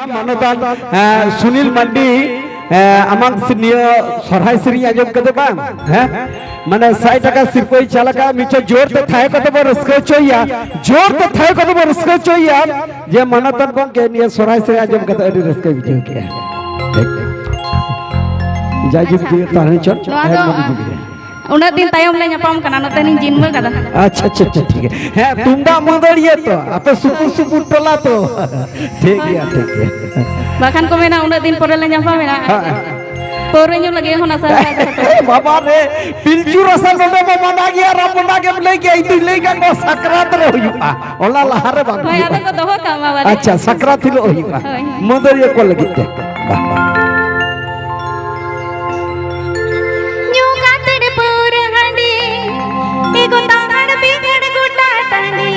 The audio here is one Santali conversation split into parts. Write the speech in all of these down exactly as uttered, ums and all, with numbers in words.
ᱢᱟᱱᱚᱛᱟᱱ, ᱮ, ᱥᱩᱱᱤᱞ ᱢᱟᱱᱰᱤ, ᱮ, ᱟᱢᱟᱝ ᱥᱮ-, ᱱᱤᱭᱟᱹ ᱥᱚᱨᱦᱟᱭ ᱥᱮᱨᱮᱧ ᱟᱸᱡᱚᱢ ᱠᱟᱛᱮ ᱵᱟᱝ, ᱦᱮᱸ? ᱢᱟᱱᱮ ᱥᱟᱭ ᱴᱟᱠᱟ ᱥᱤᱨᱯᱟᱹᱭ ᱪᱟᱞ ᱟᱠᱟᱫ, ᱢᱤᱫᱴᱮᱱ ᱡᱳᱨ ᱛᱮ ᱛᱷᱟᱭᱚ ᱠᱟᱛᱮ ᱵᱚ ᱨᱟᱹᱥᱠᱟᱹ ᱦᱚᱪᱚᱭᱮᱭᱟ, ᱡᱳᱨ ᱛᱮ ᱛᱷᱟᱭᱚ ᱠᱟᱛᱮ ᱵᱚ ᱨᱟᱹᱥᱠᱟᱹ ᱦᱚᱪᱚᱭᱮᱭᱟ, ᱡᱮ ᱢᱟᱱᱚᱛᱟᱱ ᱜᱚᱢᱠᱮ ᱱᱤᱭᱟᱹ ᱥᱚᱨᱦᱟᱭ ᱥᱮᱨᱮᱧ ᱟᱸᱡᱚᱢ ᱠᱟᱛᱮ ᱟᱹᱰᱤ ᱨᱟᱹᱥᱠᱟᱹᱭ ᱵᱩᱡᱷᱟᱹᱣ ᱠᱮᱜᱼᱟ᱾ ᱴᱷᱤᱠ᱾ ᱡᱟᱭᱡᱩᱜᱽ ᱫᱤᱭᱮ ᱛᱟᱦᱮᱸ ᱦᱚᱪᱚᱱ, ᱱᱚᱣᱟ ᱫᱚ ᱦᱮᱸ, ᱢᱚᱡᱽ ᱜᱮ᱾ ᱩᱱᱟᱹᱜ ᱫᱤᱱ ᱛᱟᱭᱚᱢ ᱞᱮ ᱧᱟᱯᱟᱢ ᱠᱟᱱᱟ, ᱱᱚᱛᱮ ᱞᱤᱧ ᱡᱤᱱᱢᱟᱹ ᱠᱟᱫᱟ᱾ ᱟᱪᱪᱷᱟ, ᱟᱪᱪᱷᱟ, ᱟᱪᱪᱷᱟ, ᱴᱷᱤᱠ ᱜᱮᱭᱟ᱾ ᱦᱮᱸ, ᱛᱩᱢᱫᱟᱜ ᱢᱟᱹᱫᱟᱹᱲᱤᱭᱟᱹ ᱛᱚ, ᱟᱯᱮ ᱥᱩᱯᱩᱨ ᱥᱩᱯᱩᱨ ᱴᱚᱞᱟ ᱛᱚ᱾ ᱴᱷᱤᱠ ᱜᱮᱭᱟ, ᱴᱷᱤᱠ ᱜᱮᱭᱟ᱾ ᱵᱟᱠᱷᱟᱱ ᱠᱚ ᱢᱮᱱᱟ, ᱩᱱᱟᱹᱜ ᱫᱤᱱ ᱯᱚᱨᱮ ᱞᱮ ᱧᱟᱯᱟᱢ ᱮᱱᱟ᱾ ᱦᱮᱸ᱾ ᱯᱟᱹᱣᱨᱟᱹ ᱧᱩ ᱞᱟᱹᱜᱤᱫ ᱦᱚᱸ ᱱᱟᱥᱟ ᱦᱚᱸ ᱵᱟᱭ ᱫᱚᱦᱚ ᱦᱚᱴᱚ ᱠᱟᱫᱟ᱾ ᱵᱟᱵᱟ ᱨᱮ, ᱯᱤᱞᱪᱩ ᱨᱟᱥᱟ ᱱᱚᱰᱮ ᱢᱟ ᱢᱟᱱᱟ ᱜᱮᱭᱟ, ᱟᱨ ᱟᱢ ᱢᱟᱱᱟ ᱜᱮᱢ ᱞᱟᱹᱭ ᱠᱮᱜᱼᱟ, ᱤᱧ ᱫᱩᱧ ᱞᱟᱹᱭ ᱠᱟᱜ ᱠᱚᱣᱟ, ᱥᱟᱠᱨᱟᱛ ᱨᱮ ᱦᱩᱭᱩᱜᱼᱟ, ᱚᱱᱟ ᱞᱟᱦᱟ ᱨᱮ ᱵᱟᱝ ᱦᱳᱭ, ᱦᱩᱭᱩᱜᱼᱟ᱾ ᱟᱫᱚ ᱠᱚ ᱫᱚᱦᱚ ᱠᱟᱜ ᱢᱟ ᱵᱟᱞᱮ᱾ ᱟᱪᱪᱷᱟ, ᱥᱟᱠᱨᱟᱛ ᱦᱤᱞᱳᱜ ᱦᱩᱭᱩᱜᱼᱟ᱾ ᱦᱳᱭ, ᱦᱳᱭ᱾ ᱢᱟᱹᱫᱟᱹᱲᱤᱭᱟᱹ ᱠᱚ ᱞᱟᱹᱜᱤᱫ ᱛᱮ᱾ ᱵᱟᱦ, ᱵᱟᱦ᱾ ᱧᱩ ᱠᱟᱛᱮ ᱯᱟᱹᱣᱨᱟᱹ ᱦᱟᱺᱰᱤ, ᱮ ᱜᱚᱫᱟᱦᱟᱲ ᱵᱤᱦᱟᱲ ᱜᱚᱴᱟ ᱴᱟᱺᱰᱤ᱾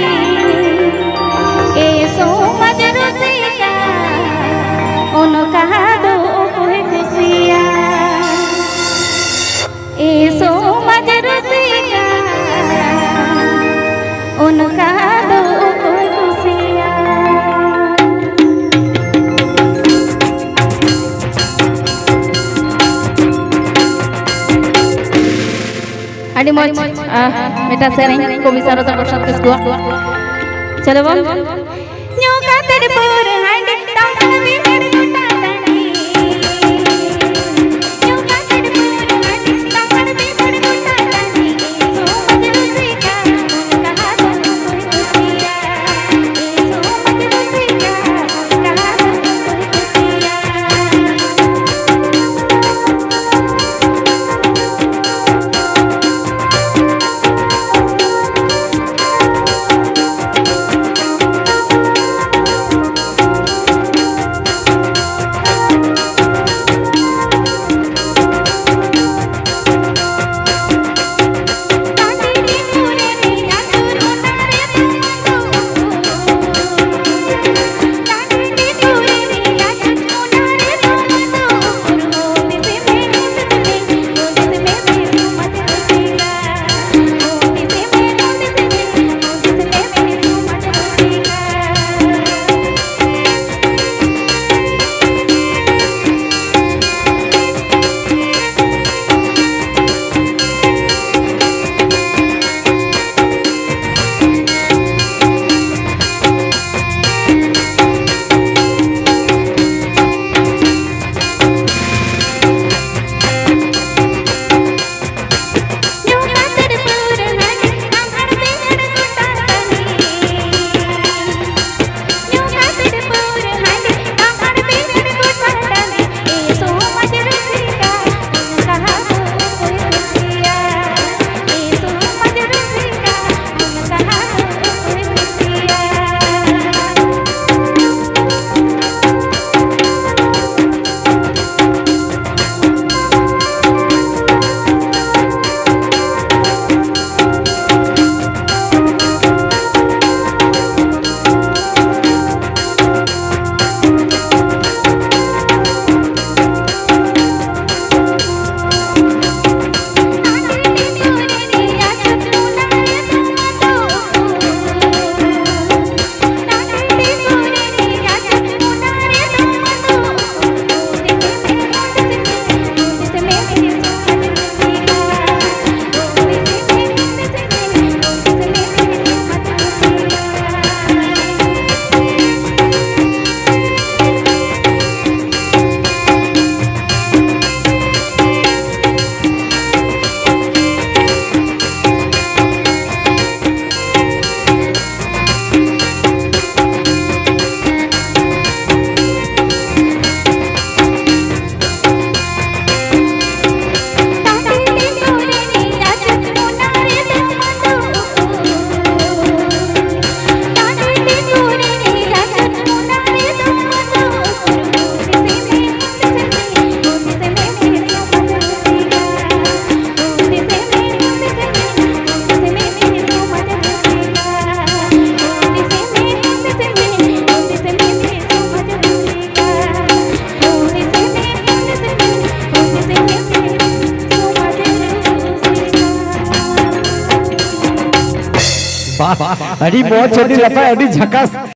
ᱮ ᱥᱚᱢᱟᱡᱽ ᱨᱩᱥᱤᱠᱟ, ᱚᱱᱠᱟ ᱫᱚ ᱚᱠᱚᱭ ᱠᱩᱥᱤᱭᱟ? ᱮ ᱥᱚᱢᱟᱡᱽ ᱨᱩᱥᱤᱠᱟ, ᱚᱱᱠᱟ ᱫᱚ ᱚᱠᱚᱭ ᱠᱩᱥᱤᱭᱟ? ᱟᱹᱰᱤ ᱢᱚᱡᱽ, ᱟᱦ, ᱢᱤᱫᱴᱟᱝ ᱥᱮᱨᱮᱧ ᱠᱚᱵᱤ ᱥᱟᱨᱚᱫᱟ ᱯᱨᱚᱥᱟᱫᱽ ᱠᱤᱥᱠᱩᱣᱟᱜ᱾ ᱪᱚᱞᱚ ᱵᱚᱱ᱾ ᱧᱩ ᱠᱟᱛᱮ ᱯᱟᱹᱣᱨᱟᱹ ᱦᱟᱺᱰᱤ, ᱛᱟᱢᱵᱟᱲ ᱵᱤᱦᱟᱹᱲ ᱜᱚᱴᱟ ᱴᱟᱺᱰᱤ᱾ ᱧᱩ ᱠᱟᱛᱮ ᱯᱟᱹᱣᱨᱟᱹ ᱦᱟᱺᱰᱤ, ᱛᱟᱢᱵᱟᱲ ᱵᱤᱦᱟᱹᱲ ᱜᱚᱴᱟ ᱴᱟᱺᱰᱤ᱾ ᱥᱚᱢᱟᱡᱽ ᱨᱩᱥᱤᱠᱟ, ᱚᱱᱠᱟ ᱫᱚ ᱚᱠᱚᱭ ᱠᱩᱥᱤᱭᱟ? ᱥᱚᱢᱟᱡᱽ ᱨᱩᱥᱤᱠᱟ, ᱚᱱᱠᱟ ᱫᱚ ᱚᱠᱚᱭ ᱠᱩᱥᱤᱭᱟ? ᱟᱹᱰᱤ ᱢᱚᱡᱽ, ᱟᱹᱰᱤ ᱱᱟᱯᱟᱭ, ᱟᱹᱰᱤ ᱡᱷᱟᱠᱟᱥ᱾